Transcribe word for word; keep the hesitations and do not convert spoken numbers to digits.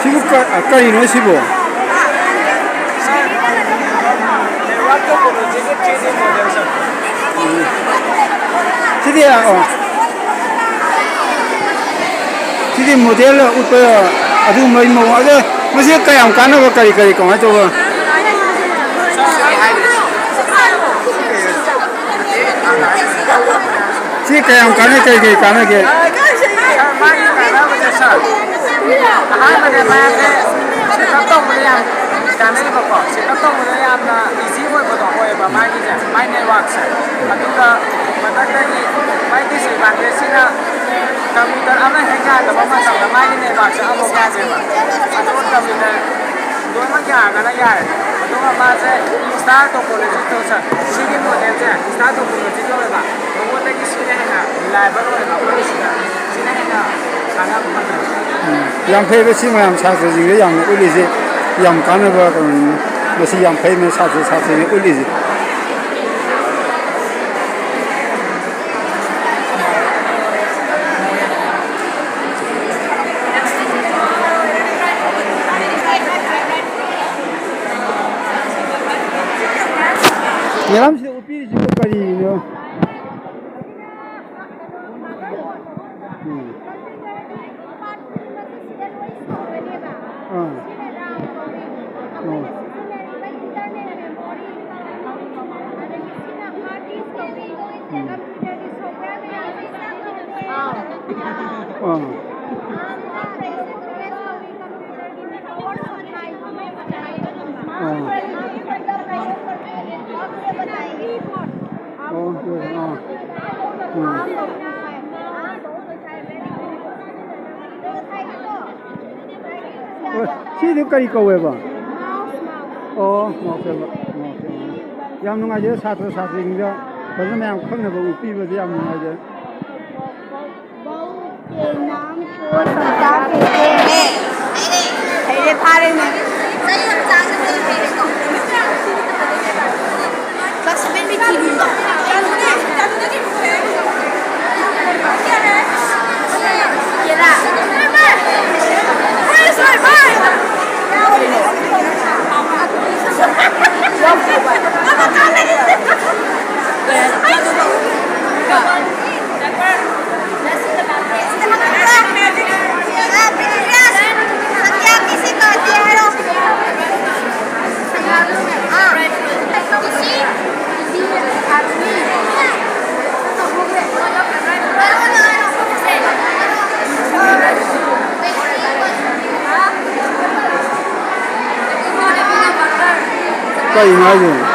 ꯁꯤꯕꯨ ꯀ-, ꯀꯔꯤꯅꯣ ꯁꯤꯕꯨ? ꯁꯤꯗꯤ, ꯑꯣ꯫ ꯁꯤꯗꯤ ꯃꯣꯗꯦꯜ ꯎꯠꯄ ꯑꯗꯨꯒꯨꯝꯕꯒꯤ ꯃꯑꯣꯡ꯫ ꯑꯗꯣ ꯃꯁꯤ ꯀꯌꯥꯝ ꯀꯥꯟꯅꯕ, ꯀꯔꯤ ꯀꯔꯤ ꯀꯃꯥꯏꯅ ꯇꯧꯕ? ꯁꯤ ꯀꯌꯥꯝ ꯀꯥꯟꯅꯩ, ꯀꯔꯤ ꯀꯔꯤ ꯀꯥꯟꯅꯒꯦ? ꯃꯥꯒꯤ ꯀꯥꯟꯅꯕꯁꯦ, ꯁꯥꯔ, ꯑꯍꯥꯟꯕꯗ ꯃꯥꯁꯦ ꯆꯦꯛꯑꯞ ꯇꯧꯕꯗ ꯌꯥꯝ ꯀꯥꯟꯅꯩꯕꯀꯣ꯫ ꯆꯦꯛꯑꯞ ꯇꯧꯕꯗ ꯌꯥꯝꯅ ꯏꯖꯤ ꯑꯣꯏꯕꯗꯣ ꯑꯣꯏꯌꯦꯕ꯫ ꯃꯥꯒꯤꯁꯦ, ꯃꯥꯏ ꯅꯦꯠꯋꯥꯛꯁꯦ꯫ ꯑꯗꯨꯒ ꯃꯊꯛꯇꯒꯤ ꯃꯥꯏ ꯗꯤꯁꯑꯦꯗꯚꯥꯟꯇꯦꯖꯁꯤꯅ ꯀꯝꯄ꯭ꯌꯨꯇꯔ ꯑꯃ ꯍꯦꯛ ꯌꯥꯗꯕ ꯃꯇꯝꯗ ꯃꯥꯒꯤ ꯅꯦꯠꯋꯥꯛꯁꯦ ꯑꯃꯨꯛ ꯌꯥꯗꯦꯕ꯫ ꯑꯗꯨꯒ ꯀꯝꯄ꯭ꯌꯨꯇꯔ ꯂꯣꯏꯅꯃꯛ ꯌꯥꯔꯒꯅ ꯌꯥꯔꯦ꯫ ꯑꯗꯨꯒ ꯃꯥꯁꯦ ꯁ꯭ꯇꯥꯔ ꯇꯣꯄꯣꯂꯣꯖꯤ ꯇꯧ ꯁꯥꯔ꯫ ꯁꯤꯒꯤ ꯃꯣꯗꯦꯜꯁꯦ ꯁ꯭ꯇꯥꯔ ꯇꯣꯄꯣꯂꯣꯖꯤ ꯀꯧꯋꯦꯕ꯫ ꯃꯉꯣꯟꯗꯒꯤ ꯁꯤꯅ ꯍꯦꯟꯅ ꯔꯤꯂꯥꯏꯕꯜ ꯑꯣꯏꯕ ꯑꯩꯈꯣꯏ ꯁꯤꯗ꯫ ꯁꯤꯅ ꯍꯦꯟꯅ ꯀꯥꯟꯅꯕ ꯐꯪꯉꯦ꯫ ꯎꯝ, ꯌꯥꯝ ꯐꯩꯕ ꯁꯤ ꯃꯌꯥꯝ ꯁꯥꯇ꯭ꯔꯁꯤꯡꯗ ꯌꯥꯝꯅ ꯎꯠꯂꯤꯁꯦ꯫ ꯌꯥꯝ ꯀꯥꯟꯅꯕ ꯀꯩꯅꯣꯅꯤ꯫ ꯃꯁꯤ ꯌꯥꯝ ꯐꯩ ꯃꯌꯥꯝ ꯁꯥꯇ꯭ꯔ ꯁꯥꯇ꯭ꯔꯁꯤꯡꯗ ꯎꯠꯂꯤꯁꯦ꯫ ꯃꯦꯗꯥꯝ, ꯁꯤꯗ ꯎꯠꯄꯤꯔꯤꯁꯤꯕꯨ ꯀꯔꯤꯅꯣ? ꯎꯝ꯫ ꯑꯥ꯫ ꯑꯥ꯫ ꯎꯝ꯫ ꯑꯥ꯫ ꯑꯥ꯫ ꯑꯣ, ꯍꯣꯏ, ꯑꯥ꯫ ꯎꯝ꯫ ꯑꯣ, ꯁꯤꯗꯤ ꯀꯔꯤ ꯀꯧꯋꯦꯕ? ꯑꯣ, ꯃꯥꯎꯁ ꯍꯥꯏꯕ꯫ ꯃꯥꯎꯁ ꯍꯥꯏꯕ꯫ ꯌꯥꯝ ꯅꯨꯡꯉꯥꯏꯖꯔꯦ, ꯁꯥꯇ꯭ꯔ ꯁꯥꯇ꯭ꯔꯤꯁꯤꯡꯗ ꯐꯖꯅ ꯃꯌꯥꯝ ꯈꯪꯅꯕ ꯎꯠꯄꯤꯕꯁꯦ ꯌꯥꯝ ꯅꯨꯡꯉꯥꯏꯖꯔꯦ꯫ ꯍꯩꯔꯦ, ꯐꯥꯔꯦꯅꯦ꯫ ꯀꯩꯅꯣ ꯍꯥꯏꯁꯦ?